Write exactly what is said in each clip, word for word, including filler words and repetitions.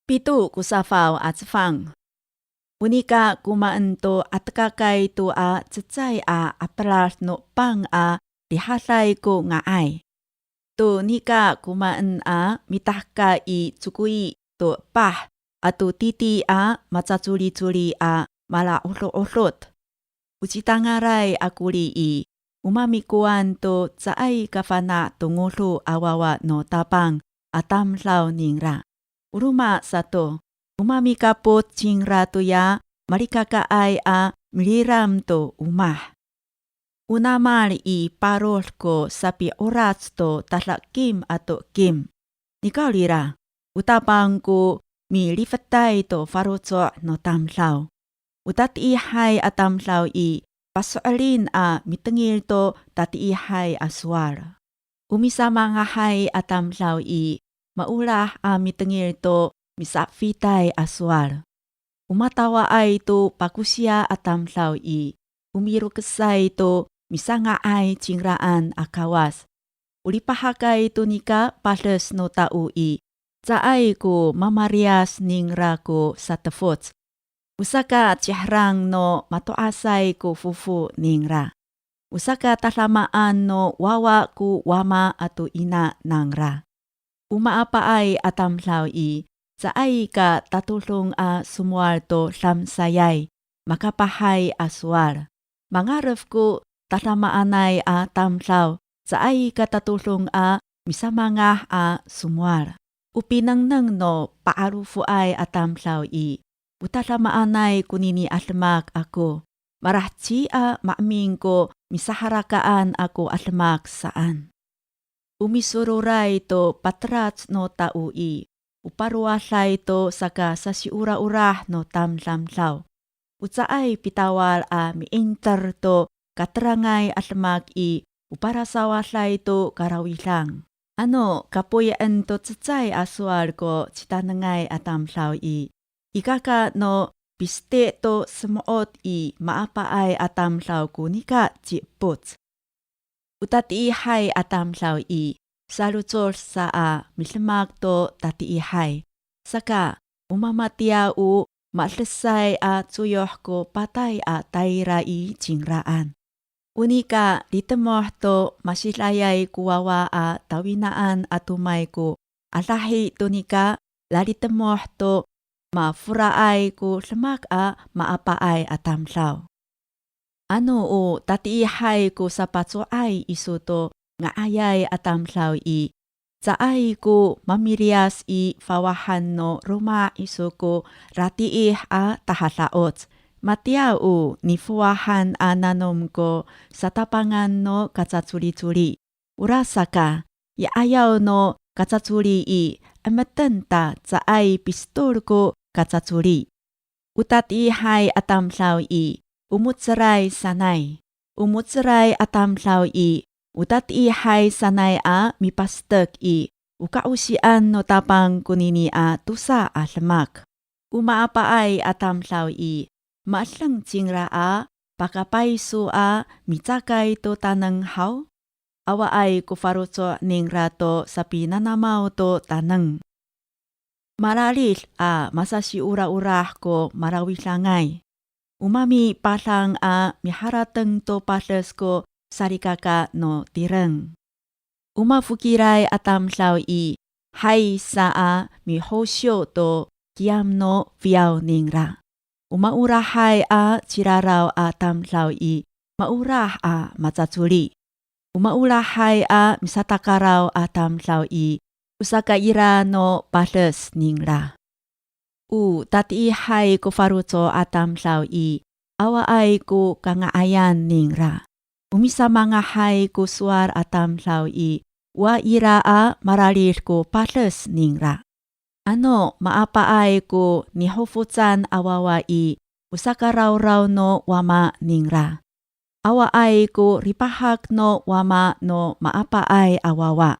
Pito ko safaw a cefang. O nika komaen to 'atekakay to a cecay a 'apelad no pang a rihaday ko nga'ay. To nika komaen a mitahka i cokoy to epah ato titi a macacolicoli a mala'odo'odot. O citangalay a koli i, o mamikowan to caay ka fana' to ngodo a wawa no Tapang a tamdaw ningra. O roma sato, o mamikapot cingra toya malikakaay a miliram to omah. O namal i parod ko sapi'orac to tada kim ato kim. Nikawrira, o Tapang ko milifetay to faloco' no tamdaw. O tatiihay a tamdaw i, paso'elin a mitengil to tatiihay a sowal. O misamangahay a tamdaw i, maolah a mitengil to misafitay a sowal. O matawaay to pakosiya a tamdaw i, o mirokesay to misanga'ay cingraan a Kawas. O lipahakay to nika pades no tao i, caay ko mamaliyas ningra ko satefoc. O saka ciherang no mato'asay ko fofo ningra. O saka tadamaan no wawa ko wama ato ina nangra. O maapaay a tamdaw i, caay ka tatodong a somowal to damsayay, makapahay a sowal. Mangaref ko tadamaanay a tamdaw, caay ka tatodong a misamangah a somowal. O pinengneng no pa'arofoay a tamdaw i, o tadamaanay konini a demak ako, malaheci a maemin ko misaharakaan ako a demak saan. O misororay to patelac no tao i, o parowaday to saka sasiolaolah no tamdamdaw. O caay pitawal a mi'inter to katerangay a demak i, o parasawaday to karawidang. Ano kapoyi'en to cecay a sowal ko citanengay a tamdaw i, ikaka no piseti' to semo'ot i maapaay a tamdaw ko nika ci'epoc. O tatiihay a tamdaw i, salocod sa a midemak to tatiihay. Saka, o mamatiya o madesay a coyoh ko patay a tayra i cingraan. O nika litemoh to masidayay ko wawa a tawinaan a tomay ko adahi to nika lalitemoh to maforaay ko demak a maapaay a tamdaw. Ano o tatiihay ko sapaco'ay iso to nga'ayay a tamdaw i, caay ko mamiliyas i fawahan no loma' iso ko ratiih a tahada'oc. Matiya o nifowahan a nanom ko satapangan no kacacolicoli. Orasaka, i 'ayaw no kacacoli i, 'emeten ta caay pisetol ko kacacoli. O tatiihay a tamdaw i, o mo^celay sanay. O mo^celay a tamdaw i, o tatiihay sanay a mipastek i, o ka'osian no Tapang konini a tosa a demak. O maapaay a tamdaw i, maedeng cingra a pakapayso a micakay to taneng haw? Awaay ko faloco' ningra to sapinanamaw to taneng. Mararid a masasiolaolah ko marawidangay. O mamipadang a miharateng to pades ko salikaka no tireng. O mafokilay a tamdaw i, hay sa a mihosiw to kiyam no fiyaw ningra. O maolahay a ciraraw a tamdaw i, maolah a macacoli. O maolahay a misatakaraw a tamdaw i, o sakaira no pades ningra. O tatiihay ko faloco' a tamdaw i, awaay ko kanga'ayan ningra. O misamangahay ko sowal a tamdaw i, o ira a mararid ko pades ningra. Ano maapaay ko nihofocan a wawa i, o sakarawraw no wama ningra. Awaay ko lipahak no wama no maapaay a wawa.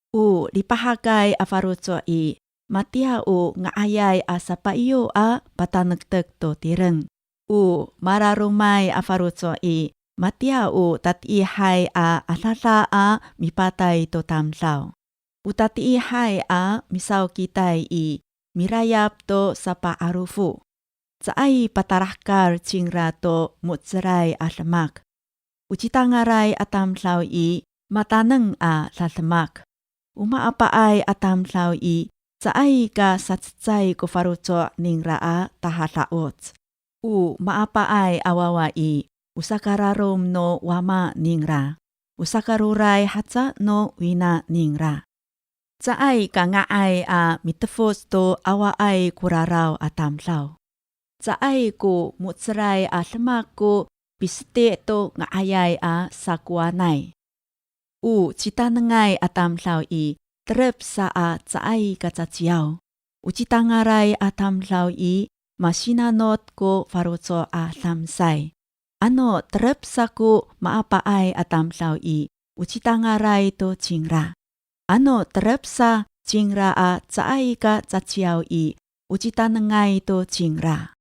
O lipahakay a faloco' i, matiya o nga'ayay a sapaiyo a patanektek to tireng. O mararomay a faloco' i, matiya o tatiihay a adada a mipatay to tamdaw. O tatiihay a misawkitay i, milayap to sapa'arofo. Caay patalahekal cingra to mo^celay a demak. O citangalay a tamdaw i, mataneng a dademak. O maapaay a tamdaw i, caay ka sacecay ko faloco' ningra a tahada'oc. O maapaay a wawa i, o sakararom no wama ningra. O sakaroray haca no wina ningra. Caay ka nga'ay a mitefoc to awaay ko raraw a tamdaw. Caay ko mo^celay a demak ko piseti' to nga'ayay a sakowanay. O citanengay a tamdaw i, terep sa a caay ka caciyaw. O citangalay a tamdaw i, masinanot ko faloco' a damsay. Ano terep sa ko maapaay a tamdaw i, o citangalay to cingra. Ano terep sa cingra a caay ka caciyaw i, o citanengay to cingra.